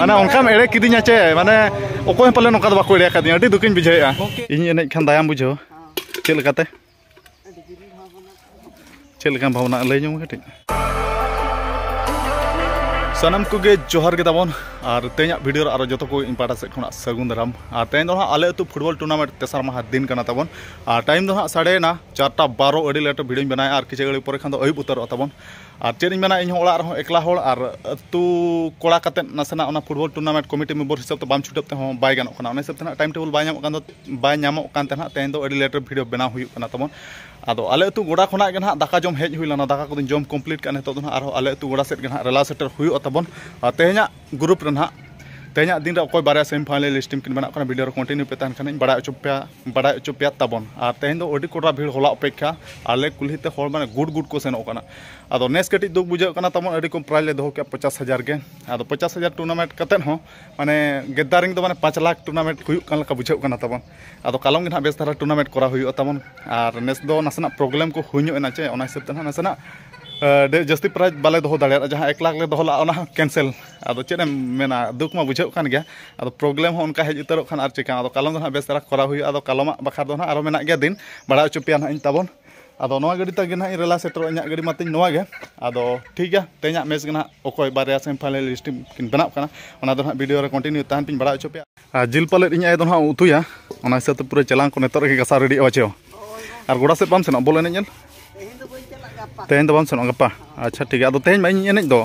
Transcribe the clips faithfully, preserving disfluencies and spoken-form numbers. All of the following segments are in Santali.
ᱢᱟᱱᱮ ᱚᱱᱠᱟᱢ ᱮᱲᱮ ᱠᱤᱫᱤᱧᱟ ᱪᱮ, ᱢᱟᱱᱮ ᱚᱠᱚᱭ ᱦᱚᱸ ᱯᱟᱞᱮᱱ ᱱᱚᱝᱠᱟ ᱫᱚ ᱵᱟᱠᱚ ᱮᱲᱮ ᱟᱠᱟᱫᱤᱧᱟ, ᱟᱹᱰᱤ ᱫᱩᱠᱤᱧ ᱵᱩᱡᱷᱟᱹᱣᱮᱫᱼᱟ᱾ ᱤᱧ ᱮᱱᱮᱡ ᱠᱷᱟᱱ ᱫᱟᱭᱟᱢ ᱵᱩᱡᱷᱟᱹᱣᱟ᱾ ᱪᱮᱫ ᱞᱮᱠᱟᱛᱮ? ᱪᱮᱫ ᱞᱮᱠᱟᱢ ᱵᱷᱟᱵᱽᱱᱟ, ᱞᱟᱹᱭ ᱧᱚᱜ ᱢᱮ ᱠᱟᱹᱴᱤᱡ᱾ ᱥᱟᱱᱟᱢ ᱠᱚᱜᱮ ᱡᱚᱦᱟᱨ ᱜᱮ ᱛᱟᱵᱚᱱ, ᱟᱨ ᱛᱮᱦᱮᱧᱟᱜ ᱵᱷᱤᱰᱤᱭᱳ ᱨᱮ ᱟᱨᱚ ᱡᱚᱛᱚ ᱠᱚ ᱤᱧ ᱯᱟᱦᱴᱟ ᱥᱮᱫ ᱠᱷᱚᱱᱟᱜ ᱥᱟᱹᱜᱩᱱ ᱫᱟᱨᱟᱢ᱾ ᱟᱨ ᱛᱮᱦᱮᱧ ᱫᱚ ᱦᱟᱸᱜ ᱟᱞᱮ ᱟᱹᱛᱩ ᱯᱷᱩᱴᱵᱚᱞ ᱴᱩᱨᱱᱟᱢᱮᱱᱴ ᱛᱮᱥᱟᱨ ᱢᱟᱦᱟ ᱫᱤᱱ ᱠᱟᱱᱟ ᱛᱟᱵᱚᱱ᱾ ᱟᱨ ᱴᱟᱭᱤᱢ ᱫᱚ ᱦᱟᱸᱜ ᱥᱟᱰᱮᱭᱮᱱᱟ ᱪᱟᱨᱴᱟ ᱵᱟᱨᱚ, ᱟᱹᱰᱤ ᱞᱮᱴ ᱵᱷᱤᱰᱤᱭᱳᱧ ᱵᱮᱱᱟᱣᱮᱫᱼᱟ, ᱟᱨ ᱠᱤᱪᱷᱩ ᱜᱷᱟᱹᱲᱤᱡ ᱯᱚᱨᱮ ᱠᱷᱟᱱ ᱫᱚ ᱟᱹᱭᱩᱵ ᱩᱛᱟᱹᱨᱚᱜᱼᱟ ᱛᱟᱵᱚᱱ᱾ ᱟᱨ ᱪᱮᱫ ᱤᱧ ᱢᱮᱱᱟ, ᱤᱧ ᱦᱚᱸ ᱚᱲᱟᱜ ᱨᱮᱦᱚᱸ ᱮᱠᱞᱟ ᱦᱚᱲ, ᱟᱨ ᱟᱹᱛᱩ ᱠᱚᱲᱟ ᱠᱟᱛᱮᱫ ᱱᱟᱥᱮᱱᱟᱜ ᱚᱱᱟ ᱯᱷᱩᱴᱵᱚᱞ ᱴᱩᱨᱱᱟᱢᱮᱱᱴ ᱠᱚᱢᱤᱴᱤ ᱢᱮᱢᱵᱚᱨ ᱦᱤᱥᱟᱹᱵ ᱛᱮ ᱵᱟᱢ ᱪᱷᱩᱴᱟᱹᱜ ᱛᱮᱦᱚᱸ ᱵᱟᱭ ᱜᱟᱱᱚᱜ ᱠᱟᱱᱟ᱾ ᱚᱱᱟ ᱦᱤᱥᱟᱹᱵ ᱛᱮ ᱱᱟᱦᱟᱜ ᱴᱟᱭᱤᱢ ᱴᱮᱵᱚᱞ ᱵᱟᱭ ᱧᱟᱢᱚᱜ ᱠᱟᱱ ᱫᱚ, ᱵᱟᱭ ᱧᱟᱢᱚᱜ ᱠᱟᱱ ᱛᱮ ᱱᱟᱦᱟᱜ ᱛᱮᱦᱮᱧ ᱫᱚ ᱟᱹᱰᱤ ᱞᱮᱴ ᱨᱮ ᱵᱷᱤᱰᱤᱭᱳ ᱵᱮᱱᱟᱣ ᱦᱩᱭᱩᱜ ᱠᱟᱱᱟ ᱛᱟᱵᱚᱱ᱾ ᱟᱫᱚ ᱟᱞᱮ ᱟᱹᱛᱩ ᱜᱚᱰᱟ ᱠᱷᱚᱱᱟᱜ ᱜᱮ ᱱᱟᱦᱟᱜ ᱫᱟᱠᱟ ᱡᱚᱢ ᱦᱮᱡ ᱦᱩᱭ ᱞᱮᱱᱟ, ᱫᱟᱠᱟ ᱠᱚᱫᱚᱧ ᱡᱚᱢ ᱠᱚᱢᱯᱞᱤᱴ ᱠᱟᱜᱼᱟ᱾ ᱱᱤᱛᱚᱜ ᱫᱚ ᱱᱟᱦᱟᱜ ᱟᱨᱦᱚᱸ ᱟᱞᱮ ᱟᱹᱛᱩ ᱜᱚᱰᱟ ᱥᱮᱫ ᱜᱮ ᱱᱟᱦᱟᱜ ᱨᱮᱞᱟ ᱥᱮᱴᱮᱨ ᱦᱩᱭᱩᱜᱼᱟ ᱛᱟᱵᱚᱱ᱾ ᱟᱨ ᱛᱮᱦᱮᱧᱟᱜ ᱜᱨᱩᱯ ᱨᱮ ᱱᱟᱦᱟᱜ, ᱛᱮᱦᱮᱧᱟᱜ ᱫᱤᱱ ᱨᱮ ᱚᱠᱚᱭ ᱵᱟᱨᱭᱟ ᱥᱮᱢᱤ ᱯᱷᱟᱭᱱᱟᱞᱤᱥᱴ ᱴᱤᱢ ᱠᱤᱱ ᱵᱮᱱᱟᱜ ᱠᱟᱱᱟ, ᱵᱷᱤᱰᱤᱭᱳ ᱨᱮ ᱠᱚᱱᱴᱤᱱᱤᱭᱩ ᱯᱮ ᱛᱟᱦᱮᱱ ᱠᱷᱟᱱ ᱤᱧ ᱵᱟᱲᱟᱭ ᱦᱚᱪᱚ ᱯᱮᱭᱟ, ᱵᱟᱲᱟᱭ ᱦᱚᱪᱚ ᱯᱮᱭᱟ ᱛᱟᱵᱚᱱ᱾ ᱟᱨ ᱛᱮᱦᱮᱧ ᱫᱚ ᱟᱹᱰᱤ ᱠᱚᱰᱨᱟ ᱵᱷᱤᱲ, ᱦᱚᱞᱟ ᱚᱯᱮᱠᱠᱷᱟ ᱟᱞᱮ ᱠᱩᱞᱦᱤ ᱛᱮ ᱦᱚᱲ ᱢᱟᱱᱮ ᱜᱩᱰ ᱜᱩᱰ ᱠᱚ ᱥᱮᱱᱚᱜ ᱠᱟᱱᱟ᱾ ᱟᱫᱚ ᱱᱮᱥ ᱠᱟᱹᱴᱤᱡ ᱫᱩᱠ ᱵᱩᱡᱷᱟᱹᱜ ᱠᱟᱱᱟ ᱛᱟᱵᱚᱱ, ᱟᱹᱰᱤ ᱠᱚᱢ ᱯᱨᱟᱭᱤᱡᱽ ᱞᱮ ᱫᱚᱦᱚ ᱠᱮᱜᱼᱟ, ᱯᱚᱧᱪᱟᱥ ᱦᱟᱡᱟᱨ ᱜᱮ᱾ ᱟᱫᱚ ᱯᱚᱧᱪᱟᱥ ᱦᱟᱡᱟᱨ ᱴᱩᱨᱱᱟᱢᱮᱱᱴ ᱠᱟᱛᱮᱫ ᱦᱚᱸ ᱢᱟᱱᱮ ᱜᱮᱫᱟᱨᱤᱝ ᱫᱚ ᱢᱟᱱᱮ ᱯᱟᱸᱪ ᱞᱟᱠᱷ ᱴᱩᱨᱱᱟᱢᱮᱱᱴ ᱦᱩᱭᱩᱜ ᱠᱟᱱ ᱞᱮᱠᱟ ᱵᱩᱡᱷᱟᱹᱜ ᱠᱟᱱᱟ ᱛᱟᱵᱚᱱ᱾ ᱟᱫᱚ ᱠᱟᱞᱚᱢ ᱜᱮ ᱱᱟᱦᱟᱜ ᱵᱮᱥ ᱫᱷᱟᱨᱟ ᱴᱩᱨᱱᱟᱢᱮᱱᱴ ᱠᱚᱨᱟᱣ ᱦᱩᱭᱩᱜᱼᱟ ᱛᱟᱵᱚᱱ᱾ ᱟᱨ ᱱᱮᱥ ᱫᱚ ᱱᱟᱥᱮᱱᱟᱜ ᱯᱨᱚᱵᱞᱮᱢ ᱠᱚ ᱦᱩᱭ ᱧᱚᱜ ᱮᱱᱟ ᱪᱮ, ᱚᱱᱟ ᱦᱤᱥᱟᱹᱵ ᱛᱮ ᱱᱟᱦᱟᱜ ᱱᱟᱥᱮᱱᱟᱜ, ᱮ, ᱰᱷᱮᱨ ᱡᱟᱹᱥᱛᱤ ᱯᱨᱟᱭᱤᱡᱽ ᱵᱟᱞᱮ ᱫᱚᱦᱚ ᱫᱟᱲᱮᱭᱟᱜᱼᱟ᱾ ᱡᱟᱦᱟᱸ ᱮᱠ ᱞᱟᱠᱷ ᱞᱮ ᱫᱚᱦᱚ ᱞᱮᱫᱼᱟ, ᱚᱱᱟ ᱦᱚᱸ ᱠᱮᱱᱥᱮᱞ᱾ ᱟᱫᱚ ᱪᱮᱫ ᱮᱢ ᱢᱮᱱᱟ, ᱫᱩᱠ ᱢᱟ ᱵᱩᱡᱷᱟᱹᱜ ᱠᱟᱱ ᱜᱮᱭᱟ᱾ ᱟᱫᱚ ᱯᱨᱚᱵᱞᱮᱢ ᱦᱚᱸ ᱚᱱᱠᱟ ᱦᱮᱡ ᱩᱛᱟᱹᱨᱚᱜ ᱠᱷᱟᱱ ᱟᱨ ᱪᱮᱠᱟ, ᱟᱫᱚ ᱠᱟᱞᱚᱢ ᱫᱚ ᱱᱟᱦᱟᱜ ᱵᱮᱥ ᱫᱷᱟᱨᱟ ᱠᱚᱨᱟᱣ ᱦᱩᱭᱩᱜᱼᱟ᱾ ᱟᱫᱚ ᱠᱟᱞᱚᱢᱟᱜ ᱵᱟᱠᱷᱨᱟ ᱫᱚ ᱱᱟᱦᱟᱜ ᱟᱨᱚ ᱢᱮᱱᱟᱜ ᱜᱮᱭᱟ ᱫᱤᱱ, ᱵᱟᱲᱟᱭ ᱦᱚᱪᱚ ᱯᱮᱭᱟ ᱱᱟᱦᱟᱜ ᱤᱧ ᱛᱟᱵᱚᱱ᱾ ᱟᱫᱚ ᱱᱚᱣᱟ ᱜᱟᱹᱰᱤ ᱛᱮᱜᱮ ᱱᱟᱦᱟᱜ ᱤᱧ ᱨᱮᱞᱟ ᱥᱮᱴᱮᱨᱚᱜᱼᱟ, ᱤᱧᱟᱹᱜ ᱜᱟᱹᱰᱤ ᱢᱟᱛᱤᱧ ᱱᱚᱣᱟ ᱜᱮ᱾ ᱟᱫᱚ ᱴᱷᱤᱠ ᱜᱮᱭᱟ, ᱛᱮᱦᱮᱧᱟᱜ ᱢᱮᱪ ᱜᱮ ᱱᱟᱦᱟᱜ ᱚᱠᱚᱭ ᱵᱟᱨᱭᱟ ᱥᱮᱢᱤ ᱯᱷᱟᱭᱱᱟᱞᱤᱥᱴ ᱴᱤᱢ ᱠᱤᱱ ᱵᱮᱱᱟᱜ ᱠᱟᱱᱟ, ᱚᱱᱟ ᱫᱚ ᱱᱟᱦᱟᱜ ᱵᱷᱤᱰᱤᱭᱳ ᱨᱮ ᱠᱚᱱᱴᱤᱱᱤᱭᱩ ᱛᱟᱦᱮᱱ ᱯᱮᱧ ᱵᱟᱲᱟᱭ ᱦᱚᱪᱚ ᱯᱮᱭᱟ᱾ ᱟᱨ ᱡᱤᱞ ᱯᱟᱞᱮᱫ ᱤᱧ ᱟᱭᱳ ᱫᱚ ᱱᱟᱦᱟᱜ ᱩᱛᱩᱭᱟ, ᱚᱱᱟ ᱦᱤᱥᱟᱹᱵ ᱛᱮ ᱯᱩᱨᱟᱹ ᱪᱮᱞᱟᱝ ᱠᱚ ᱱᱤᱛᱚᱜ ᱨᱮᱜᱮ ᱜᱟᱥᱟᱣ ᱨᱮᱰᱤᱜᱼᱟ ᱪᱮ᱾ ᱟᱨ ᱜᱚᱰᱟ ᱥᱮᱫ ᱵᱟᱢ ᱥᱮᱱᱚᱜᱼᱟ ᱵᱚᱞ ᱮᱱᱮᱡ ᱧᱮᱞ? ᱛᱮᱦᱮᱧ ᱫᱚ ᱵᱟᱹᱧ ᱪᱟᱞᱟᱜᱼᱟ, ᱜᱟᱯᱟ᱾ ᱛᱮᱦᱮᱧ ᱫᱚ ᱵᱟᱢ ᱥᱮᱱᱚᱜᱼᱟ, ᱜᱟᱯᱟ? ᱟᱪᱪᱷᱟ, ᱴᱷᱤᱠ ᱜᱮᱭᱟ᱾ ᱟᱫᱚ ᱛᱮᱦᱮᱧ ᱢᱟ ᱤᱧᱤᱧ ᱮᱱᱮᱡ ᱫᱚ᱾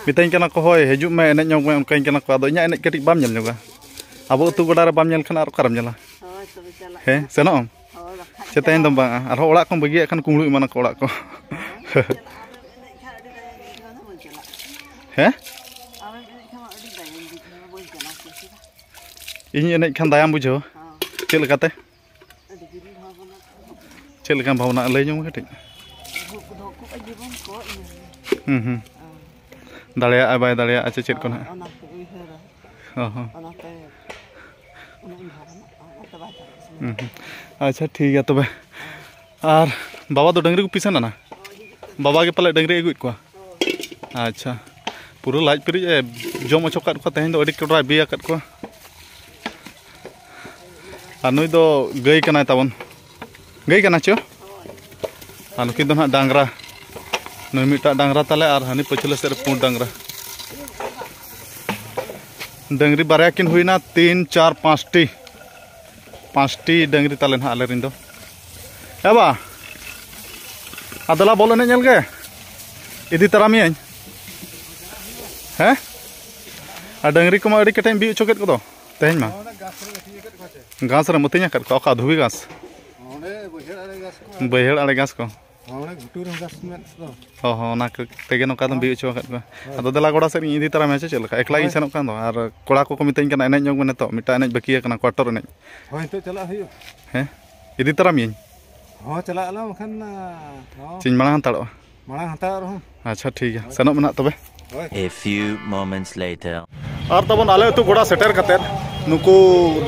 ᱢᱤᱛᱟᱹᱧ ᱠᱟᱱᱟ ᱠᱚ, "ᱦᱳᱭ, ᱦᱤᱡᱩᱜ ᱢᱮ, ᱮᱱᱮᱡ ᱧᱚᱜ ᱢᱮ", ᱚᱱᱠᱟᱧ ᱠᱟᱱᱟ ᱠᱚ᱾ ᱟᱫᱚ ᱤᱧᱟᱹᱜ ᱮᱱᱮᱡ ᱠᱟᱹᱴᱤᱡ ᱵᱟᱢ ᱧᱮᱞ ᱧᱚᱜᱟ? ᱟᱵᱚ ᱟᱹᱛᱩ ᱜᱚᱰᱟ ᱨᱮ ᱵᱟᱢ ᱧᱮᱞ ᱠᱷᱟᱱ ᱟᱨ ᱚᱠᱟᱨᱮᱢ ᱧᱮᱞᱟ? ᱦᱳᱭ, ᱛᱚᱵᱮ ᱪᱟᱞᱟᱜ ᱦᱮᱸ, ᱜᱮᱭᱟ᱾ ᱥᱮᱱᱚᱜ ᱟᱢ? ᱦᱳᱭ, ᱵᱟᱠᱷᱟᱡ ᱪᱮ ᱛᱮᱦᱮᱧ ᱫᱚᱢ ᱪᱟᱞᱟᱜ ᱵᱟᱝᱟ? ᱟᱨᱦᱚᱸ ᱚᱲᱟᱜ ᱠᱷᱚᱱ ᱵᱟᱹᱜᱤᱭᱟᱜ ᱠᱷᱟᱱ ᱠᱩᱢᱵᱽᱲᱩ ᱮᱢᱟᱱᱟ ᱠᱚ ᱚᱲᱟᱜ ᱠᱚ᱾ ᱦᱳᱭ, ᱪᱟᱞᱟᱜ᱾ ᱟᱢᱮᱢ ᱮᱱᱮᱡ ᱠᱷᱟᱱ ᱟᱹᱰᱤ ᱫᱟᱭᱟ ᱜᱮ, ᱤᱧ ᱫᱚ ᱵᱟᱹᱧ ᱪᱟᱞᱟᱜ᱾ ᱦᱮᱸ? ᱟᱢᱮᱢ ᱮᱱᱮᱡ ᱠᱷᱟᱱ ᱟᱹᱰᱤ ᱫᱟᱭᱟ ᱜᱮ, ᱤᱧ ᱫᱚ ᱵᱟᱹᱧ ᱪᱟᱞᱟᱜ᱾ ᱤᱧ ᱮᱱᱮᱡ ᱠᱷᱟᱱ ᱫᱟᱭᱟᱢ ᱵᱩᱡᱷᱟᱹᱣᱟ? ᱦᱚᱸ᱾ ᱪᱮᱫ ᱞᱮᱠᱟᱛᱮ? ᱟᱹᱰᱤ ᱡᱳᱨᱤᱧ ᱵᱷᱟᱵᱽᱱᱟ᱾ ᱪᱮᱫ ᱞᱮᱠᱟᱢ ᱵᱷᱟᱵᱽᱱᱟ? ᱞᱟᱹᱭ ᱧᱚᱜ ᱢᱮ ᱠᱟᱹᱴᱤᱡ᱾ ᱫᱷᱩᱯ, ᱫᱷᱩᱯ ᱠᱚ ᱡᱤᱵᱚᱱ ᱠᱚ ᱤᱭᱟᱹ᱾ ᱦᱩᱸ, ᱦᱩᱸ᱾ ᱦᱮᱸ᱾ ᱫᱟᱲᱮᱭᱟᱜᱼᱟᱭ ᱵᱟᱭ ᱫᱟᱲᱮᱭᱟᱜᱼᱟ ᱪᱮ ᱪᱮᱫ ᱠᱚ ᱦᱳᱭ, ᱱᱟᱦᱟᱜ? ᱚᱱᱟ ᱠᱚ ᱩᱭᱦᱟᱹᱨᱟ᱾ ᱦᱚᱸ, ᱦᱚᱸ᱾ ᱚᱱᱟᱛᱮ ᱩᱱᱟᱹᱜ ᱤᱧ ᱵᱷᱟᱵᱽᱱᱟᱜᱼᱟ, ᱚᱱᱟᱛᱮ ᱵᱟᱭ ᱪᱟᱞᱟᱜ ᱥᱟᱱᱟᱧᱟ᱾ ᱦᱩᱸ, ᱦᱩᱸ᱾ ᱟᱪᱪᱷᱟ, ᱴᱷᱤᱠ ᱜᱮᱭᱟ ᱛᱚᱵᱮ᱾ ᱟᱨ ᱵᱟᱵᱟ ᱫᱚ ᱰᱟᱹᱝᱨᱤ ᱜᱩᱯᱤ ᱥᱮᱱ ᱮᱱᱟ? ᱵᱟᱵᱟ ᱜᱮ ᱯᱟᱞᱮ ᱰᱟᱹᱝᱨᱤ ᱟᱹᱜᱩᱭᱮᱫ ᱠᱚᱣᱟ? ᱟᱪᱪᱷᱟ, ᱯᱩᱨᱟᱹ ᱞᱟᱡ ᱯᱮᱨᱮᱡ ᱮ ᱡᱚᱢ ᱦᱚᱪᱚ ᱠᱟᱫ ᱠᱚᱣᱟ᱾ ᱛᱮᱦᱮᱧ ᱫᱚ ᱟᱹᱰᱤ ᱠᱚᱰᱨᱟ ᱵᱤ ᱟᱠᱟᱫ ᱠᱚᱣᱟ᱾ ᱟᱨ ᱱᱩᱭ ᱫᱚ ᱜᱟᱹᱭ ᱠᱟᱱᱟᱭ ᱛᱟᱵᱚᱱ᱾ ᱜᱟᱹᱭ ᱠᱟᱱᱟ ᱪᱚ? ᱟᱨ ᱱᱩᱠᱤᱱ ᱫᱚ ᱱᱟᱦᱟᱜ ᱰᱟᱝᱨᱟ᱾ ᱱᱩᱭ ᱢᱤᱫᱴᱟᱜ ᱰᱟᱝᱨᱟ ᱛᱟᱞᱮ ᱟᱨ ᱦᱟᱹᱱᱤ ᱯᱟᱹᱪᱷᱞᱟᱹ ᱥᱮᱫ ᱨᱮ ᱯᱩᱸᱰ ᱰᱟᱝᱨᱟ᱾ ᱰᱟᱹᱝᱨᱤ ᱵᱟᱨᱭᱟ ᱠᱤᱱ ᱦᱩᱭᱱᱟ, ᱛᱤᱱ, ᱪᱟᱨ, ᱯᱟᱸᱪᱴᱤ᱾ ᱯᱟᱸᱪᱴᱤ ᱰᱟᱹᱝᱨᱤ ᱛᱟᱞᱮ ᱱᱟᱦᱟᱜ ᱟᱞᱮ ᱨᱮᱱ ᱫᱚ᱾ ᱮ ᱵᱟ, ᱟᱫᱚᱞᱟ ᱵᱚᱞ ᱮᱱᱮᱡ ᱧᱮᱞ ᱜᱮ ᱤᱫᱤ ᱛᱟᱨᱟ ᱢᱤᱭᱟᱹᱧ᱾ ᱦᱮᱸ? ᱟᱨ ᱰᱟᱹᱝᱨᱤ ᱠᱚᱢᱟ ᱟᱹᱰᱤ ᱠᱮᱴᱮᱡ ᱮᱢ ᱵᱤ ᱦᱚᱪᱚ ᱠᱮᱫ ᱠᱚᱫᱚ ᱛᱮᱦᱮᱧ ᱢᱟ᱾ ᱚᱱᱟ ᱜᱷᱟᱥ ᱨᱮ ᱟᱹᱛᱤᱧ ᱟᱠᱟᱫ ᱠᱚᱣᱟ ᱪᱮ? ᱜᱷᱟᱥ ᱨᱮᱢ ᱟᱹᱛᱤᱧ ᱟᱠᱟᱫ ᱠᱚᱣᱟ? ᱚᱠᱟ ᱫᱷᱩᱵᱤ ᱜᱷᱟᱥ? ᱚᱸᱰᱮ ᱵᱟᱹᱭᱦᱟᱹᱲ ᱟᱲᱮ ᱜᱷᱟᱥ ᱠᱚ᱾ ᱵᱟᱹᱭᱦᱟᱹᱲ ᱟᱲᱮ ᱜᱷᱟᱥ ᱠᱚ᱾ ᱚᱸᱰᱮ ᱜᱷᱩᱴᱩ ᱨᱮᱦᱚᱸ ᱜᱷᱟᱥ ᱢᱮᱱᱟᱜ ᱫᱚ᱾ ᱦᱚᱸ ᱦᱚᱸ, ᱚᱱᱟ ᱠᱚ ᱛᱮᱜᱮ ᱱᱚᱝᱠᱟ ᱫᱚᱢ ᱵᱤ ᱦᱚᱪᱚ ᱟᱠᱟᱫ ᱠᱚᱣᱟ᱾ ᱦᱳᱭ᱾ ᱟᱫᱚ ᱫᱮᱞᱟ ᱜᱚᱰᱟ ᱥᱮᱫ ᱤᱧ ᱤᱫᱤ ᱛᱟᱨᱟ ᱢᱮᱭᱟ ᱪᱮ ᱪᱮᱫ ᱞᱮᱠᱟ? ᱮᱠᱞᱟ ᱜᱤᱧ ᱦᱳᱭ᱾ ᱥᱮᱱᱚᱜ ᱠᱟᱱ ᱫᱚ᱾ ᱟᱨ ᱠᱚᱲᱟ ᱠᱚᱠᱚ ᱢᱤᱛᱟᱹᱧ ᱠᱟᱱᱟ, "ᱮᱱᱮᱡ ᱧᱚᱜ ᱢᱮ ᱱᱤᱛᱚᱜ, ᱢᱤᱫᱴᱟᱝ ᱮᱱᱮᱡ ᱵᱟᱹᱠᱤ ᱟᱠᱟᱱᱟ, quarter ᱮᱱᱮᱡ᱾" ᱦᱳᱭ, ᱱᱤᱛᱚᱜ ᱪᱟᱞᱟᱜ ᱦᱩᱭᱩᱜᱼᱟ᱾ ᱦᱮᱸ? ᱤᱫᱤ ᱛᱟᱨᱟ ᱢᱤᱭᱟᱹᱧ? ᱦᱚᱸ, ᱪᱟᱞᱟᱜ ᱟᱞᱮ ᱵᱟᱠᱷᱟᱱ, ᱦᱚᱸ᱾ ᱪᱮᱧ ᱢᱟᱲᱟᱝ ᱦᱟᱛᱟᱲᱚᱜᱼᱟ? ᱢᱟᱲᱟᱝ ᱦᱟᱛᱟᱲᱚᱜ ᱨᱮᱦᱚᱸ᱾ ᱟᱪᱪᱷᱟ, ᱴᱷᱤᱠ ᱜᱮᱭᱟ, ᱥᱮᱱᱚᱜ ᱢᱮ ᱱᱟᱜ ᱛᱚᱵᱮ᱾ ᱦᱳᱭ᱾ A few moments later. ᱟᱨ ᱛᱟᱵᱚᱱ ᱟᱞᱮ ᱟᱹᱛᱩ ᱜᱚᱰᱟ ᱥᱮᱴᱮᱨ ᱠᱟᱛᱮᱫ ᱱᱩᱠᱩ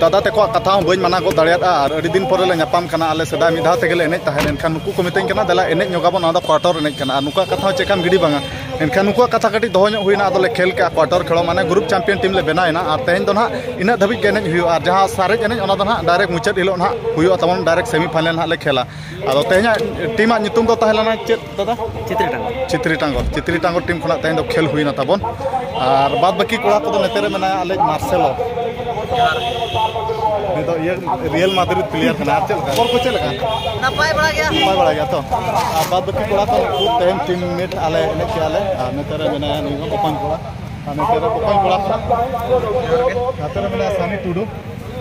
ᱫᱟᱫᱟ ᱛᱟᱠᱚᱣᱟᱜ ᱠᱟᱛᱷᱟ ᱦᱚᱸ ᱵᱟᱹᱧ ᱢᱟᱱᱟ ᱜᱚᱫ ᱫᱟᱲᱮᱭᱟᱫᱼᱟ᱾ ᱟᱨ ᱟᱹᱰᱤ ᱫᱤᱱ ᱯᱚᱨᱮ ᱞᱮ ᱧᱟᱯᱟᱢ ᱠᱟᱱᱟ᱾ ᱟᱞᱮ ᱥᱮᱫᱟᱭ ᱢᱤᱫ ᱫᱷᱟᱣ ᱛᱮᱜᱮ ᱞᱮ ᱮᱱᱮᱡ ᱛᱟᱦᱮᱸᱫ, ᱮᱱᱠᱷᱟᱱ ᱱᱩᱠᱩ ᱠᱚ ᱢᱤᱛᱟᱹᱧ ᱠᱟᱱᱟ, "ᱫᱮᱞᱟ ᱮᱱᱮᱡ ᱧᱚᱜ ᱟᱵᱚᱱ, ᱱᱚᱣᱟ ᱫᱚ quarter ᱮᱱᱮᱡ ᱠᱟᱱᱟ, ᱟᱨ ᱱᱩᱠᱩᱣᱟᱜ ᱠᱟᱛᱷᱟ ᱦᱚᱸ ᱪᱮᱫ ᱠᱟᱢ ᱜᱤᱰᱤ ᱵᱟᱝᱟ?" ᱮᱱᱠᱷᱟᱱ ᱱᱩᱠᱩᱣᱟᱜ ᱠᱟᱛᱷᱟ ᱠᱟᱹᱴᱤᱡ ᱫᱚᱦᱚ ᱧᱚᱜ ᱦᱩᱭᱱᱟ, ᱟᱫᱚ ᱞᱮ ᱠᱷᱮᱞ ᱠᱮᱜᱼᱟ, quarter ᱠᱷᱮᱞᱳ, ᱢᱟᱱᱮ group champion team ᱞᱮ ᱵᱮᱱᱟᱣ ᱮᱱᱟ᱾ ᱟᱨ ᱛᱮᱦᱮᱧ ᱫᱚ ᱱᱟᱦᱟᱜ ᱤᱱᱟᱹᱜ ᱫᱷᱟᱹᱵᱤᱡ ᱜᱮ ᱮᱱᱮᱡ ᱦᱩᱭᱩᱜᱼᱟ, ᱟᱨ ᱡᱟᱦᱟᱸ ᱥᱟᱨᱮᱡ ᱮᱱᱮᱡ, ᱚᱱᱟ ᱫᱚ ᱱᱟᱦᱟᱜ direct ᱢᱩᱪᱟᱹᱫ ᱦᱤᱞᱳᱜ ᱱᱟᱦᱟᱜ ᱦᱩᱭᱩᱜᱼᱟ ᱛᱟᱵᱚᱱ, direct semi final ᱱᱟᱦᱟᱜ ᱞᱮ ᱠᱷᱮᱞᱟ᱾ ᱟᱫᱚ ᱛᱮᱦᱮᱧᱟᱜ team ᱟᱜ ᱧᱩᱛᱩᱢ ᱫᱚ ᱛᱟᱦᱮᱸ ᱞᱮᱱᱟ ᱪᱮᱫ, ᱫᱟᱫᱟ? ᱪᱤᱛᱨᱤ ᱴᱟᱸᱜᱚᱨ᱾ ᱪᱤᱛᱨᱤ ᱴᱟᱸᱜᱚᱨ᱾ ᱪᱤᱛᱨᱤ ᱴᱟᱸᱜᱚᱨ team ᱠᱷᱚᱱᱟᱜ ᱛᱮᱦᱮᱧ ᱫᱚ ᱠᱷᱮᱞ ᱦᱩᱭᱱᱟ ᱛᱟᱵᱚᱱ᱾ ᱟᱨ ᱵᱟᱫ ᱵᱟᱹᱠᱤ ᱠᱚᱲᱟ ᱠᱚᱫᱚ ᱱᱚᱛᱮ ᱨᱮ ᱢᱮᱱᱟᱭᱟ ᱟᱞᱮ ᱢᱟᱨᱥᱮᱞᱳ᱾ ᱩᱱᱤ ᱫᱚ ᱤᱭᱟᱹ Real Madrid player ᱠᱟᱱᱟ᱾ ᱟᱨ ᱪᱮᱫ ᱞᱮᱠᱟ? ᱠᱷᱚᱵᱚᱨ ᱠᱚ ᱪᱮᱫ ᱞᱮᱠᱟ? ᱱᱟᱯᱟᱭ ᱵᱟᱲᱟ ᱜᱮᱭᱟ᱾ ᱱᱟᱯᱟᱭ ᱵᱟᱲᱟ ᱜᱮᱭᱟ ᱛᱚ? ᱟᱨ ᱵᱟᱫ ᱵᱟᱹᱠᱤ ᱠᱚᱲᱟ ᱠᱚ ᱩᱱᱠᱩ ᱛᱮᱦᱮᱧ team mate ᱟᱞᱮ ᱮᱱᱮᱡ ᱠᱮᱜᱼᱟ ᱞᱮ᱾ ᱟᱨ ᱱᱚᱛᱮ ᱨᱮ ᱢᱮᱱᱟᱭᱟ ᱱᱩᱭ ᱦᱚᱸ ᱵᱚᱠᱚᱧ ᱠᱚᱲᱟ᱾ ᱟᱨ ᱱᱚᱛᱮ ᱨᱮ ᱵᱚᱠᱚᱧ ᱠᱚᱲᱟ ᱠᱷᱚᱱᱟᱜ ᱱᱚᱛᱮ ᱨᱮ ᱢᱮᱱᱟᱭᱟ ᱥᱟᱱᱤ ᱴᱩᱰᱩ᱾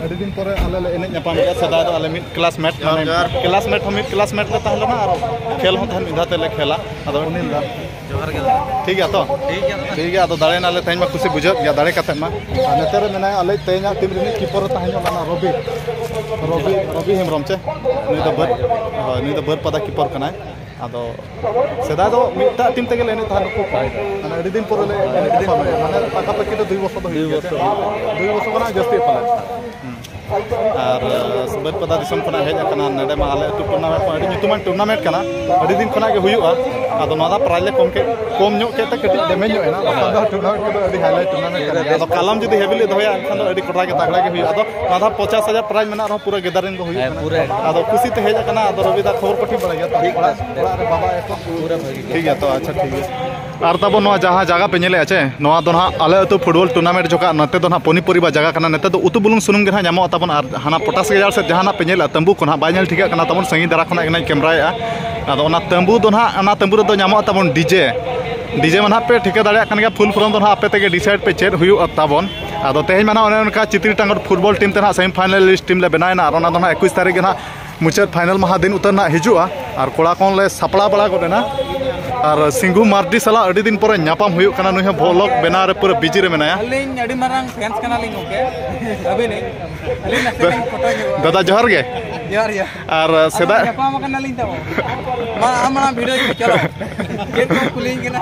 ᱟᱹᱰᱤ ᱫᱤᱱ ᱯᱚᱨᱮ ᱟᱞᱮ ᱞᱮ ᱮᱱᱮᱡ ᱧᱟᱯᱟᱢ ᱠᱮᱜᱼᱟ᱾ ᱥᱮᱫᱟᱭ ᱫᱚ ᱟᱞᱮ ᱢᱤᱫ classmate, ᱡᱚᱦᱟᱨ, ᱢᱟᱱᱮ ᱡᱚᱦᱟᱨ᱾ Classmate ᱦᱚᱸ ᱢᱤᱫ classmate ᱞᱮ ᱛᱟᱦᱮᱸ ᱞᱮᱱᱟ ᱟᱨ ᱠᱷᱮᱞ ᱦᱚᱸ ᱛᱟᱦᱮᱱ ᱢᱤᱫ ᱫᱷᱟᱣ ᱛᱮᱞᱮ ᱠᱷᱮᱞᱟ᱾ ᱟᱫᱚ ᱩᱱᱤ ᱫᱚ ᱡᱚᱦᱟᱨ ᱜᱮ ᱫᱟᱫᱟ᱾ ᱴᱷᱤᱠ ᱜᱮᱭᱟ ᱛᱚ? ᱴᱷᱤᱠ ᱜᱮᱭᱟ ᱫᱟᱫᱟ᱾ ᱴᱷᱤᱠ ᱜᱮᱭᱟ, ᱟᱫᱚ ᱫᱟᱲᱮᱭᱮᱱᱟᱞᱮ ᱛᱮᱦᱮᱧ ᱢᱟ ᱠᱩᱥᱤ ᱵᱩᱡᱷᱟᱹᱣ ᱜᱮᱭᱟ, ᱫᱟᱲᱮ ᱠᱟᱛᱮᱫ ᱢᱟ᱾ ᱟᱨ ᱱᱚᱛᱮ ᱨᱮ ᱢᱮᱱᱟᱭᱟ ᱟᱞᱮ ᱛᱮᱦᱮᱧᱟᱜ team ᱨᱤᱱᱤᱡ keeper ᱮ ᱛᱟᱦᱮᱸ ᱧᱚᱜ ᱞᱮᱱᱟ, ᱨᱚᱵᱤ, ᱨᱚᱵᱤ, ᱨᱚᱵᱤ ᱦᱮᱢᱵᱨᱚᱢ ᱪᱮ? ᱱᱩᱭ ᱫᱚ ᱵᱟᱹᱨ-, ᱦᱳᱭ, ᱱᱩᱭ ᱫᱚ ᱵᱟᱹᱨᱯᱟᱫᱟ keeper ᱠᱟᱱᱟᱭ᱾ ᱟᱫᱚ ᱥᱮᱫᱟᱭ ᱫᱚ ᱢᱤᱫᱴᱟᱜ team ᱛᱮᱜᱮ ᱞᱮ ᱮᱱᱮᱡ ᱛᱟᱦᱮᱸᱫ, ᱱᱩᱠᱩ ᱠᱚ᱾ ᱢᱟᱱᱮ ᱟᱹᱰᱤ ᱫᱤᱱ ᱯᱚᱨᱮ ᱞᱮ ᱮᱱᱮᱡ ᱧᱟᱯᱟᱢ ᱮᱱᱟ᱾ ᱢᱟᱱᱮ ᱯᱟᱠᱟ ᱯᱟᱠᱤ ᱫᱚ ᱫᱩᱭ ᱵᱚᱪᱷᱚᱨ ᱫᱚ ᱦᱩᱭᱩᱜ ᱜᱮᱭᱟ ᱪᱮ? ᱫᱩᱭ ᱵᱚᱪᱷᱚᱨ ᱠᱷᱚᱱᱟᱜ ᱡᱟᱹᱥᱛᱤ ᱯᱟᱞᱮ᱾ ᱦᱩᱸ᱾ ᱟᱨ ᱵᱟᱹᱨᱯᱟᱫᱟ ᱫᱤᱥᱚᱢ ᱠᱷᱚᱱᱟᱜ ᱦᱮᱡ ᱟᱠᱟᱱᱟ᱾ ᱱᱚᱰᱮ ᱢᱟ ᱟᱞᱮ ᱟᱹᱛᱩ ᱴᱩᱨᱱᱟᱢᱮᱱᱴ ᱢᱟ ᱟᱹᱰᱤ ᱧᱩᱛᱩᱢᱟᱱ ᱴᱩᱨᱱᱟᱢᱮᱱᱴ ᱠᱟᱱᱟ, ᱟᱹᱰᱤ ᱫᱤᱱ ᱠᱷᱚᱱᱟᱜ ᱜᱮ ᱦᱩᱭᱩᱜᱼᱟ᱾ ᱟᱫᱚ ᱱᱚᱣᱟ ᱫᱷᱟᱣ ᱯᱨᱟᱭᱤᱡᱽ ᱞᱮ ᱠᱚᱢ ᱠᱮᱫ, ᱠᱚᱢ ᱧᱚᱜ ᱠᱮᱫ ᱛᱮ ᱠᱟᱹᱴᱤᱡ ᱰᱮᱢᱮᱡᱽ ᱧᱚᱜ ᱮᱱᱟ, ᱵᱟᱠᱷᱟᱱ ᱫᱚ ᱴᱩᱨᱱᱟᱢᱮᱱᱴ ᱠᱚᱫᱚ ᱟᱹᱰᱤ ᱦᱟᱭᱞᱟᱭᱤᱴ ᱴᱩᱨᱱᱟᱢᱮᱱᱴ ᱠᱟᱱ ᱜᱮᱭᱟ᱾ ᱟᱫᱚ ᱠᱟᱞᱚᱢ ᱡᱩᱫᱤ ᱦᱮᱵᱤ ᱞᱮ ᱫᱚᱦᱚᱭᱟ, ᱮᱱᱠᱷᱟᱱ ᱫᱚ ᱟᱹᱰᱤ ᱠᱚᱰᱨᱟ ᱜᱮ ᱛᱟᱜᱲᱟ ᱜᱮ ᱦᱩᱭᱩᱜᱼᱟ᱾ ᱟᱫᱚ ᱱᱚᱣᱟ ᱫᱷᱟᱣ ᱯᱚᱧᱪᱟᱥ ᱦᱟᱡᱟᱨ ᱯᱨᱟᱭᱤᱡᱽ ᱢᱮᱱᱟᱜ ᱨᱮᱦᱚᱸ ᱯᱩᱨᱟᱹ ᱜᱮᱫᱟᱨᱤᱝ ᱫᱚ ᱦᱩᱭᱩᱜ ᱠᱟᱱᱟ᱾ ᱟᱫᱚ ᱠᱩᱥᱤ ᱛᱮ ᱦᱮᱡ ᱟᱠᱟᱱᱟ᱾ ᱟᱫᱚ ᱨᱚᱵᱤ ᱫᱟ ᱠᱷᱚᱵᱚᱨ ᱠᱚ ᱴᱷᱤᱠ ᱵᱟᱲᱟᱭ ᱜᱮᱭᱟ ᱛᱚ? ᱚᱲᱟᱜ ᱨᱮ ᱵᱟᱵᱟ ᱮᱠᱷᱚᱱ ᱯᱩᱨᱟᱹ ᱵᱷᱟᱹᱜᱤ ᱜᱮ᱾ ᱴᱷᱤᱠ ᱜᱮᱭᱟ ᱛᱚ, ᱟᱪᱪᱷᱟ, ᱴᱷᱤᱠ ᱜᱮᱭᱟ᱾ ᱟᱨ ᱛᱟᱵᱚᱱ ᱱᱚᱣᱟ ᱡᱟᱦᱟᱸ ᱡᱟᱭᱜᱟ ᱯᱮ ᱧᱮᱞᱮᱫᱼᱟ ᱪᱮ, ᱱᱚᱣᱟ ᱫᱚ ᱱᱟᱦᱟᱜ ᱟᱞᱮ ᱟᱹᱛᱩ ᱯᱷᱩᱴᱵᱚᱞ ᱴᱩᱨᱱᱟᱢᱮᱱᱴ ᱡᱚᱠᱷᱟᱜ ᱱᱚᱛᱮ ᱫᱚ ᱱᱟᱦᱟᱜ ᱯᱚᱱᱤᱯᱚᱨᱤ ᱵᱟ ᱡᱟᱭᱜᱟ ᱠᱟᱱᱟ᱾ ᱱᱚᱛᱮ ᱫᱚ ᱩᱛᱩ ᱵᱩᱞᱩᱝ ᱥᱩᱱᱩᱢ ᱜᱮ ᱱᱟᱦᱟᱜ ᱧᱟᱢᱚᱜᱼᱟ ᱛᱟᱵᱚᱱ, ᱟᱨ ᱦᱟᱱᱟ ᱯᱚᱴᱟᱥ ᱜᱟᱡᱟᱲ ᱥᱮᱫ ᱡᱟᱦᱟᱱᱟᱜ ᱯᱮ ᱧᱮᱞᱮᱫᱼᱟ ᱛᱟᱹᱢᱵᱩ ᱠᱚ ᱱᱟᱦᱟᱜ ᱵᱟᱭ ᱧᱮᱞ ᱴᱷᱤᱠᱟᱜ ᱠᱟᱱᱟ ᱛᱟᱵᱚᱱ, ᱥᱟᱺᱜᱤᱧ ᱫᱷᱟᱨᱟ ᱠᱷᱚᱱᱟᱜ ᱜᱮ ᱱᱟᱦᱟᱜ ᱤᱧ ᱠᱮᱢᱨᱟᱭᱮᱫᱼᱟ᱾ ᱟᱫᱚ ᱚᱱᱟ ᱛᱟᱹᱢᱵᱩ ᱫᱚ ᱱᱟᱦᱟᱜ, ᱚᱱᱟ ᱛᱟᱹᱢᱵᱩ ᱨᱮᱫᱚ ᱧᱟᱢᱚᱜᱼᱟ ᱛᱟᱵᱚᱱ ᱰᱤᱡᱮ᱾ ᱰᱤᱡᱮ ᱢᱟ ᱱᱟᱦᱟᱜ ᱯᱮ ᱴᱷᱤᱠᱟᱹ ᱫᱟᱲᱮᱭᱟᱜ ᱠᱟᱱ ᱜᱮᱭᱟ, ᱯᱷᱩᱞ ᱯᱷᱨᱚᱢ ᱫᱚ ᱱᱟᱦᱟᱜ ᱟᱯᱮ ᱛᱮᱜᱮ ᱰᱤᱥᱟᱭᱤᱰ ᱯᱮ ᱪᱮᱫ ᱦᱩᱭᱩᱜᱼᱟ ᱛᱟᱵᱚᱱ᱾ ᱟᱫᱚ ᱛᱮᱦᱮᱧ ᱢᱟ ᱱᱟᱦᱟᱜ ᱚᱱᱮ ᱚᱱᱠᱟ ᱪᱤᱛᱨᱤ ᱴᱟᱸᱜᱚᱨ ᱯᱷᱩᱴᱵᱚᱞ ᱴᱤᱢ ᱛᱮ ᱱᱟᱦᱟᱜ ᱥᱮᱢᱤ ᱯᱷᱟᱭᱱᱟᱞᱤᱥᱴ ᱴᱤᱢ ᱞᱮ ᱵᱮᱱᱟᱣᱮᱱᱟ, ᱟᱨ ᱚᱱᱟ ᱫᱚ ᱱᱟᱦᱟᱜ ᱮᱠᱩᱥ ᱛᱟᱹᱨᱤᱠᱷ ᱜᱮ ᱱᱟᱦᱟᱜ ᱢᱩᱪᱟᱹᱫ ᱯᱷᱟᱭᱱᱟᱞ ᱢᱟᱦᱟ ᱫᱤᱱ ᱩᱛᱟᱹᱨ ᱱᱟᱦᱟᱜ ᱦᱤᱡᱩᱜᱼᱟ᱾ ᱟᱨ ᱠᱚᱲᱟ ᱠᱚᱦᱚᱸ ᱞᱮ ᱥᱟᱯᱲᱟᱣ ᱵᱟᱲᱟ ᱜᱚᱫ ᱮᱱᱟ᱾ ᱟᱨ ᱥᱤᱝᱜᱩ ᱢᱟᱨᱰᱤ ᱥᱟᱞᱟᱜ ᱟᱹᱰᱤ ᱫᱤᱱ ᱯᱚᱨᱮ ᱧᱟᱯᱟᱢ ᱦᱩᱭᱩᱜ ᱠᱟᱱᱟ, ᱱᱩᱭ ᱦᱚᱸ ᱵᱷᱚᱞᱚᱜ ᱵᱮᱱᱟᱣ ᱨᱮ ᱯᱩᱨᱟᱹ ᱵᱤᱡᱤ ᱨᱮ ᱢᱮᱱᱟᱭᱟ᱾ ᱟᱹᱞᱤᱧ ᱟᱹᱰᱤ ᱢᱟᱨᱟᱝ ᱯᱷᱮᱱᱥ ᱠᱟᱱᱟᱞᱤᱧ ᱜᱚᱢᱠᱮ, ᱟᱹᱵᱤᱱᱤᱡ᱾ ᱟᱹᱞᱤᱧ ᱱᱟᱥᱮ ᱞᱤᱧ ᱯᱷᱳᱴᱳ ᱧᱚᱜᱚᱜᱼᱟ᱾ ᱫᱟᱫᱟ, ᱡᱚᱦᱟᱨ ᱜᱮ᱾ ᱡᱚᱦᱟᱨ, ᱡᱚᱦᱟᱨ᱾ ᱟᱨ ᱟᱫᱚ ᱥᱮᱫᱟᱭ ᱧᱟᱯᱟᱢ ᱟᱠᱟᱱᱟᱞᱤᱧ ᱛᱟᱵᱚ᱾ ᱢᱟ, ᱟᱢ ᱢᱟᱲᱟᱝ ᱵᱷᱤᱰᱤᱭᱳ ᱪᱟᱞᱟᱣ᱾ ᱪᱮᱫ ᱠᱚᱢ ᱠᱩᱞᱤᱧ ᱠᱟᱱᱟ?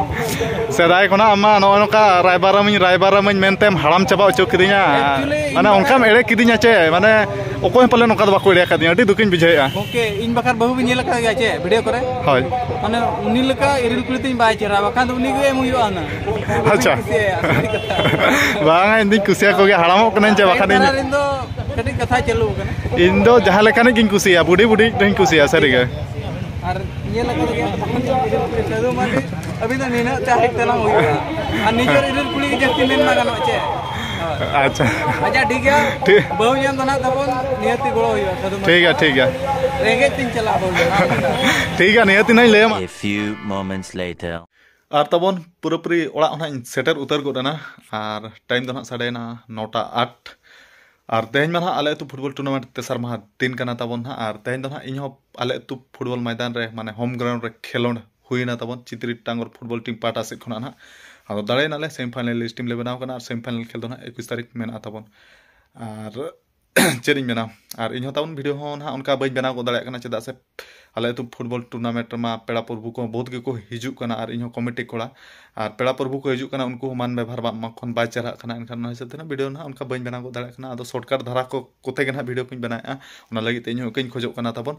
ᱥᱮᱫᱟᱭ ᱠᱷᱚᱱᱟᱜ ᱟᱢ ᱢᱟ ᱱᱚᱜᱼᱚ ᱱᱚᱝᱠᱟ ᱨᱟᱭᱵᱟᱨᱟᱢᱟᱹᱧ, ᱨᱟᱭᱵᱟᱨᱟᱢᱟᱹᱧ ᱢᱮᱱᱛᱮᱢ ᱦᱟᱲᱟᱢ ᱪᱟᱵᱟ ᱦᱚᱪᱚ ᱠᱤᱫᱤᱧᱟ᱾ Actually, ᱤᱧ ᱢᱟᱱᱮ ᱢᱟᱱᱮ ᱚᱱᱠᱟᱢ ᱮᱲᱮ ᱠᱤᱫᱤᱧᱟ ᱪᱮ, ᱢᱟᱱᱮ ᱚᱠᱚᱭ ᱦᱚᱸ ᱯᱟᱞᱮ ᱱᱚᱝᱠᱟ ᱫᱚ ᱵᱟᱠᱚ ᱮᱲᱮ ᱟᱠᱟᱫᱤᱧᱟ, ᱟᱹᱰᱤ ᱫᱩᱠᱤᱧ ᱵᱩᱡᱷᱟᱹᱣᱮᱫᱼᱟ᱾ ᱜᱚᱢᱠᱮ, ᱤᱧ ᱵᱟᱠᱷᱨᱟ ᱵᱟᱹᱦᱩ ᱵᱤᱱ ᱧᱮᱞ ᱟᱠᱟᱫ ᱜᱮᱭᱟ ᱪᱮ ᱵᱷᱤᱰᱤᱭᱳ ᱠᱚᱨᱮ? ᱦᱳᱭ᱾ ᱢᱟᱱᱮ ᱩᱱᱤ ᱞᱮᱠᱟ ᱤᱨᱤᱞ ᱠᱩᱲᱤ ᱛᱤᱧ ᱵᱟᱭ ᱪᱮᱦᱨᱟ, ᱵᱟᱠᱷᱟᱱ ᱫᱚ ᱩᱱᱤ ᱜᱮ ᱮᱢ ᱦᱩᱭᱩᱜᱼᱟ ᱦᱩᱱᱟᱹᱝ᱾ ᱟᱪᱪᱷᱟ᱾ ᱠᱩᱥᱤᱭᱟᱭᱟ, ᱥᱟᱹᱨᱤ ᱠᱟᱛᱷᱟ᱾ ᱵᱟᱝᱟ, ᱤᱧ ᱫᱩᱧ ᱠᱩᱥᱤᱭᱟᱠᱚ ᱜᱮᱭᱟ, ᱦᱟᱲᱟᱢᱚᱜ ᱠᱟᱹᱱᱟᱹᱧ ᱪᱮ, ᱵᱟᱠᱷᱟᱱ ᱤᱧ ᱨᱮᱱ ᱫᱚ ᱠᱟᱹᱴᱤᱡ ᱠᱟᱛᱷᱟ ᱪᱟᱹᱞᱩ ᱟᱠᱟᱱᱟ᱾ ᱤᱧ ᱫᱚ ᱡᱟᱦᱟᱸ ᱞᱮᱠᱟᱱᱤᱡ ᱜᱤᱧ ᱠᱩᱥᱤᱭᱟᱜᱼᱟ, ᱵᱩᱰᱷᱤ ᱵᱩᱰᱷᱤ ᱫᱚᱧ ᱠᱩᱥᱤᱭᱟᱜᱼᱟ, ᱥᱟᱹᱨᱤ ᱜᱮ᱾ ᱟᱨ ᱧᱮᱞ ᱟᱠᱟᱫ ᱜᱮᱭᱟ ᱠᱚ, ᱛᱚᱠᱷᱚᱱ ᱫᱚ ᱤᱨᱤᱞ ᱠᱩᱲᱤ ᱥᱟᱹᱫᱷᱩ ᱢᱟᱨᱰᱤ, ᱟᱹᱵᱤᱱ ᱫᱚ ᱱᱤᱱᱟᱹᱜ ᱛᱮ ᱦᱟᱭᱤᱴ ᱛᱟᱞᱟᱝ ᱦᱩᱭᱩᱜᱼᱟ᱾ ᱟᱨ ᱱᱤᱡᱮᱨ ᱤᱨᱤᱞ ᱠᱩᱲᱤ ᱜᱮ ᱡᱟᱹᱥᱛᱤ ᱢᱮᱱ ᱢᱟ ᱜᱟᱱᱚᱜᱼᱟ ᱪᱮ? ᱦᱳᱭ᱾ ᱟᱪᱪᱷᱟ᱾ ᱟᱪᱪᱷᱟ, ᱴᱷᱤᱠ ᱜᱮᱭᱟ᱾ ᱴᱷᱤᱠ᱾ ᱵᱟᱹᱦᱩ ᱧᱟᱢ ᱫᱚ ᱱᱟᱦᱟᱜ ᱛᱟᱵᱚᱱ ᱱᱤᱦᱟᱹᱛᱤ ᱜᱚᱲᱚ ᱦᱩᱭᱩᱜᱼᱟ, ᱥᱟᱹᱫᱷᱩ ᱢᱟᱨᱰᱤ᱾ ᱴᱷᱤᱠ ᱜᱮᱭᱟ, ᱴᱷᱤᱠ ᱜᱮᱭᱟ᱾ ᱨᱮᱸᱜᱮᱡ ᱛᱤᱧ ᱪᱟᱞᱟᱜᱼᱟ ᱵᱟᱹᱦᱩ ᱧᱟᱢ᱾ ᱴᱷᱤᱠ ᱜᱮᱭᱟ, ᱱᱤᱦᱟᱹᱛᱤ ᱱᱟᱦᱟᱜ ᱤᱧ ᱞᱟᱹᱭ ᱟᱢᱟ᱾ A few moments later. ᱟᱨ ᱛᱟᱵᱚᱱ ᱯᱩᱨᱟᱹᱯᱩᱨᱤ ᱚᱲᱟᱜ ᱦᱚᱸ ᱱᱟᱦᱟᱜ ᱤᱧ ᱥᱮᱴᱮᱨ ᱩᱛᱟᱹᱨ ᱜᱚᱫ ᱮᱱᱟ᱾ ᱟᱨ ᱴᱟᱭᱤᱢ ᱫᱚ ᱱᱟᱦᱟᱜ ᱥᱟᱰᱮᱭᱮᱱᱟ ᱱᱚᱴᱟ ᱟᱴ᱾ ᱟᱨ ᱛᱮᱦᱮᱧ ᱢᱟ ᱱᱟᱦᱟᱜ ᱟᱞᱮ ᱟᱹᱛᱩ ᱯᱷᱩᱴᱵᱚᱞ ᱴᱩᱨᱱᱟᱢᱮᱱᱴ ᱛᱮᱥᱟᱨ ᱢᱟᱦᱟ ᱫᱤᱱ ᱠᱟᱱᱟ ᱛᱟᱵᱚᱱ ᱱᱟᱦᱟᱜ᱾ ᱟᱨ ᱛᱮᱦᱮᱧ ᱫᱚ ᱱᱟᱦᱟᱜ ᱤᱧᱦᱚᱸ ᱟᱞᱮ ᱟᱹᱛᱩ ᱯᱷᱩᱴᱵᱚᱞ ᱢᱚᱭᱫᱟᱱ ᱨᱮ, ᱢᱟᱱᱮ ᱦᱳᱢ ᱜᱨᱟᱣᱩᱱᱰ ᱨᱮ ᱠᱷᱮᱞᱳᱰ ᱦᱩᱭᱱᱟ ᱛᱟᱵᱚᱱ ᱪᱤᱛᱨᱤ ᱴᱟᱝᱜᱚᱨ ᱯᱷᱩᱴᱵᱚᱞ ᱴᱤᱢ ᱯᱟᱦᱴᱟ ᱥᱮᱫ ᱠᱷᱚᱱᱟᱜ ᱱᱟᱦᱟᱜ᱾ ᱟᱫᱚ ᱫᱟᱲᱮᱭᱮᱱᱟᱞᱮ, ᱥᱮᱢᱤ ᱯᱷᱟᱭᱱᱟᱞᱤᱥᱴ ᱴᱤᱢ ᱞᱮ ᱵᱮᱱᱟᱣ ᱠᱟᱱᱟ᱾ ᱟᱨ ᱥᱮᱢᱤ ᱯᱷᱟᱭᱱᱟᱞ ᱠᱷᱮᱞ ᱫᱚ ᱱᱟᱦᱟᱜ ᱮᱠᱩᱥ ᱛᱟᱹᱨᱤᱠᱷ ᱢᱮᱱᱟᱜᱼᱟ ᱛᱟᱵᱚᱱ᱾ ᱟᱨ ᱪᱮᱫ ᱤᱧ ᱢᱮᱱᱟ, ᱟᱨ ᱤᱧᱦᱚᱸ ᱛᱟᱵᱚᱱ ᱵᱷᱤᱰᱤᱭᱳ ᱦᱚᱸ ᱱᱟᱦᱟᱜ ᱚᱱᱠᱟ ᱵᱟᱹᱧ ᱵᱮᱱᱟᱣ ᱜᱚᱫ ᱫᱟᱲᱮᱭᱟᱜ ᱠᱟᱱᱟ, ᱪᱮᱫᱟᱜ ᱥᱮ ᱟᱞᱮ ᱟᱹᱛᱩ ᱯᱷᱩᱴᱵᱚᱞ ᱴᱩᱨᱱᱟᱢᱮᱱᱴ ᱨᱮᱢᱟ ᱯᱮᱲᱟ ᱯᱨᱚᱵᱷᱩ ᱠᱚ ᱵᱚᱦᱩᱛ ᱜᱮᱠᱚ ᱦᱤᱡᱩᱜ ᱠᱟᱱᱟ, ᱟᱨ ᱤᱧᱦᱚᱸ ᱠᱚᱢᱤᱴᱤ ᱠᱚᱲᱟ, ᱟᱨ ᱯᱮᱲᱟ ᱯᱨᱚᱵᱷᱩ ᱠᱚ ᱦᱤᱡᱩᱜ ᱠᱟᱱᱟ, ᱩᱱᱠᱩ ᱦᱚᱸ ᱢᱟᱱ ᱵᱮᱵᱷᱟᱨ ᱵᱟᱝ ᱮᱢᱟ ᱠᱷᱟᱱ ᱵᱟᱭ ᱪᱮᱦᱨᱟᱜ ᱠᱟᱱᱟ᱾ ᱮᱱᱠᱷᱟᱱ ᱚᱱᱟ ᱦᱤᱥᱟᱹᱵ ᱛᱮ ᱱᱟᱜ ᱵᱷᱤᱰᱤᱭᱳ ᱱᱟᱜ ᱚᱱᱠᱟ ᱵᱟᱹᱧ ᱵᱮᱱᱟᱣ ᱜᱚᱫ ᱫᱟᱲᱮᱭᱟᱜ ᱠᱟᱱᱟ᱾ ᱟᱫᱚ ᱥᱚᱨᱴᱠᱟᱴ ᱫᱷᱟᱨᱟ ᱠᱚ ᱠᱚᱛᱮ ᱜᱮ ᱱᱟᱜ ᱵᱷᱤᱰᱤᱭᱳ ᱠᱚᱧ ᱵᱮᱱᱟᱣᱮᱫᱼᱟ, ᱚᱱᱟ ᱞᱟᱹᱜᱤᱫ ᱛᱮ ᱤᱧ ᱦᱚᱸ ᱤᱠᱟᱹᱧ ᱠᱷᱚᱡᱚᱜ ᱠᱟᱱᱟ ᱛᱟᱵᱚᱱ᱾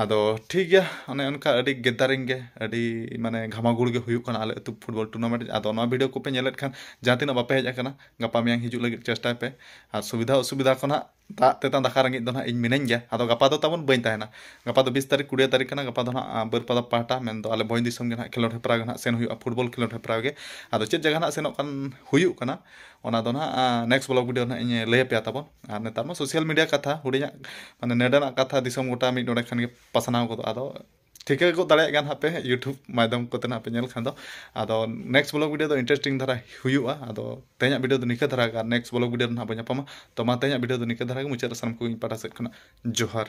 ᱟᱫᱚ ᱴᱷᱤᱠ ᱜᱮᱭᱟ, ᱚᱱᱮ ᱚᱱᱠᱟ ᱟᱹᱰᱤ ᱜᱮᱫᱟᱨᱤᱝ ᱜᱮ, ᱟᱹᱰᱤ ᱢᱟᱱᱮ ᱜᱷᱟᱢᱟᱜᱩᱲ ᱜᱮ ᱦᱩᱭᱩᱜ ᱠᱟᱱᱟ ᱟᱞᱮ ᱟᱹᱛᱩ ᱯᱷᱩᱴᱵᱚᱞ ᱴᱩᱨᱱᱟᱢᱮᱱᱴ᱾ ᱟᱫᱚ ᱱᱚᱣᱟ ᱵᱷᱤᱰᱤᱭᱳ ᱠᱚᱯᱮ ᱧᱮᱞᱮᱫ ᱠᱷᱟᱱ ᱡᱟᱦᱟᱸ ᱛᱤᱱᱟᱹᱜ ᱵᱟᱯᱮ ᱦᱮᱡ ᱟᱠᱟᱱᱟ, ᱜᱟᱯᱟ ᱢᱮᱭᱟᱝ ᱦᱤᱡᱩᱜ ᱞᱟᱹᱜᱤᱫ ᱪᱮᱥᱴᱟᱭ ᱯᱮ᱾ ᱟᱨ ᱥᱩᱵᱤᱫᱷᱟ ᱚᱥᱩᱵᱤᱫᱷᱟ ᱠᱚ ᱱᱟᱜ ᱫᱟᱜ ᱛᱮᱛᱟᱝ ᱫᱟᱠᱟ ᱨᱮᱸᱜᱮᱡ ᱫᱚ ᱱᱟᱜ ᱤᱧ ᱢᱤᱱᱟᱹᱧ ᱜᱮᱭᱟ᱾ ᱟᱫᱚ ᱜᱟᱯᱟ ᱫᱚ ᱛᱟᱵᱚᱱ ᱵᱟᱹᱧ ᱛᱟᱦᱮᱱᱟ᱾ ᱜᱟᱯᱟ ᱫᱚ ᱵᱤᱥ ᱛᱟᱹᱨᱤᱠᱷ, ᱠᱩᱲᱤ ᱛᱟᱹᱨᱤᱠᱷ ᱠᱟᱱᱟ᱾ ᱜᱟᱯᱟ ᱫᱚ ᱱᱟᱜ ᱵᱟᱹᱨᱯᱟᱫᱟ ᱯᱟᱦᱴᱟ, ᱢᱮᱱᱫᱚ ᱟᱞᱮ ᱵᱷᱚᱸᱡᱽ ᱫᱤᱥᱚᱢ ᱜᱮ ᱱᱟᱜ ᱠᱷᱮᱞᱳᱰ ᱦᱮᱯᱨᱟᱣ ᱜᱮ ᱱᱟᱜ ᱥᱮᱱ ᱦᱩᱭᱩᱜᱼᱟ, ᱯᱷᱩᱴᱵᱚᱞ ᱠᱷᱮᱞᱳᱰ ᱦᱮᱯᱨᱟᱣ ᱜᱮ᱾ ᱟᱫᱚ ᱪᱮᱫ ᱡᱟᱭᱜᱟ ᱱᱟᱜ ᱥᱮᱱᱚᱜ ᱠᱟᱱ ᱦᱩᱭᱩᱜ ᱠᱟᱱᱟ, ᱚᱱᱟ ᱫᱚ ᱱᱟᱜ ᱱᱮᱠᱥᱴ ᱵᱞᱚᱜ ᱵᱷᱤᱰᱤᱭᱳ ᱱᱟᱜ ᱤᱧ ᱞᱟᱹᱭ ᱟᱯᱮᱭᱟ ᱛᱟᱵᱚᱱ᱾ ᱟᱨ ᱱᱮᱛᱟᱨ ᱢᱟ ᱥᱳᱥᱟᱞ ᱢᱤᱰᱤᱭᱟ ᱠᱟᱛᱷᱟ, ᱦᱩᱰᱤᱧᱟᱜ ᱢᱟᱱᱮ ᱱᱮᱰᱮᱱᱟᱜ ᱠᱟᱛᱷᱟ ᱫᱤᱥᱚᱢ ᱜᱚᱴᱟ ᱢᱤᱫ ᱰᱚᱸᱰᱮ ᱠᱷᱟᱱ ᱜᱮ ᱯᱟᱥᱱᱟᱣ ᱜᱚᱫᱚᱜᱼᱟ᱾ ᱟᱫᱚ ᱴᱷᱤᱠᱟᱹ ᱜᱚᱫ ᱫᱟᱲᱮᱭᱟᱜ ᱜᱮᱭᱟ ᱱᱟᱜ ᱯᱮ YouTube ᱢᱟᱫᱽᱫᱷᱚᱢ ᱠᱚᱛᱮ ᱱᱟᱜ ᱯᱮ ᱧᱮᱞ ᱠᱷᱟᱱ ᱫᱚ᱾ ᱟᱫᱚ ᱱᱮᱠᱥᱴ ᱵᱞᱚᱜ ᱵᱷᱤᱰᱤᱭᱳ ᱫᱚ ᱤᱱᱴᱟᱨᱮᱥᱴᱤᱝ ᱫᱷᱟᱨᱟ ᱦᱩᱭᱩᱜᱼᱟ᱾ ᱟᱫᱚ ᱛᱮᱦᱮᱧᱟᱜ ᱵᱷᱤᱰᱤᱭᱳ ᱫᱚ ᱱᱤᱝᱠᱟᱹ ᱫᱷᱟᱨᱟ ᱜᱮ, ᱟᱨ ᱱᱮᱠᱥᱴ ᱵᱞᱚᱜ ᱵᱷᱤᱰᱤᱭᱳ ᱨᱮ ᱱᱟᱜ ᱵᱚᱱ ᱧᱟᱯᱟᱢᱟ᱾ ᱛᱚ ᱢᱟ ᱛᱮᱦᱮᱧᱟᱜ ᱵᱷᱤᱰᱤᱭᱳ ᱫᱚ ᱱᱤᱝᱠᱟᱹ ᱫᱷᱟᱨᱟ ᱜᱮ ᱢᱩᱪᱟᱹᱫ ᱨᱮ ᱥᱟᱱᱟᱢ ᱠᱚᱜᱮ ᱤᱧ ᱯᱟᱦᱴᱟ ᱥᱮᱫ ᱠᱷᱚᱱᱟᱜ ᱡᱚᱦᱟᱨ᱾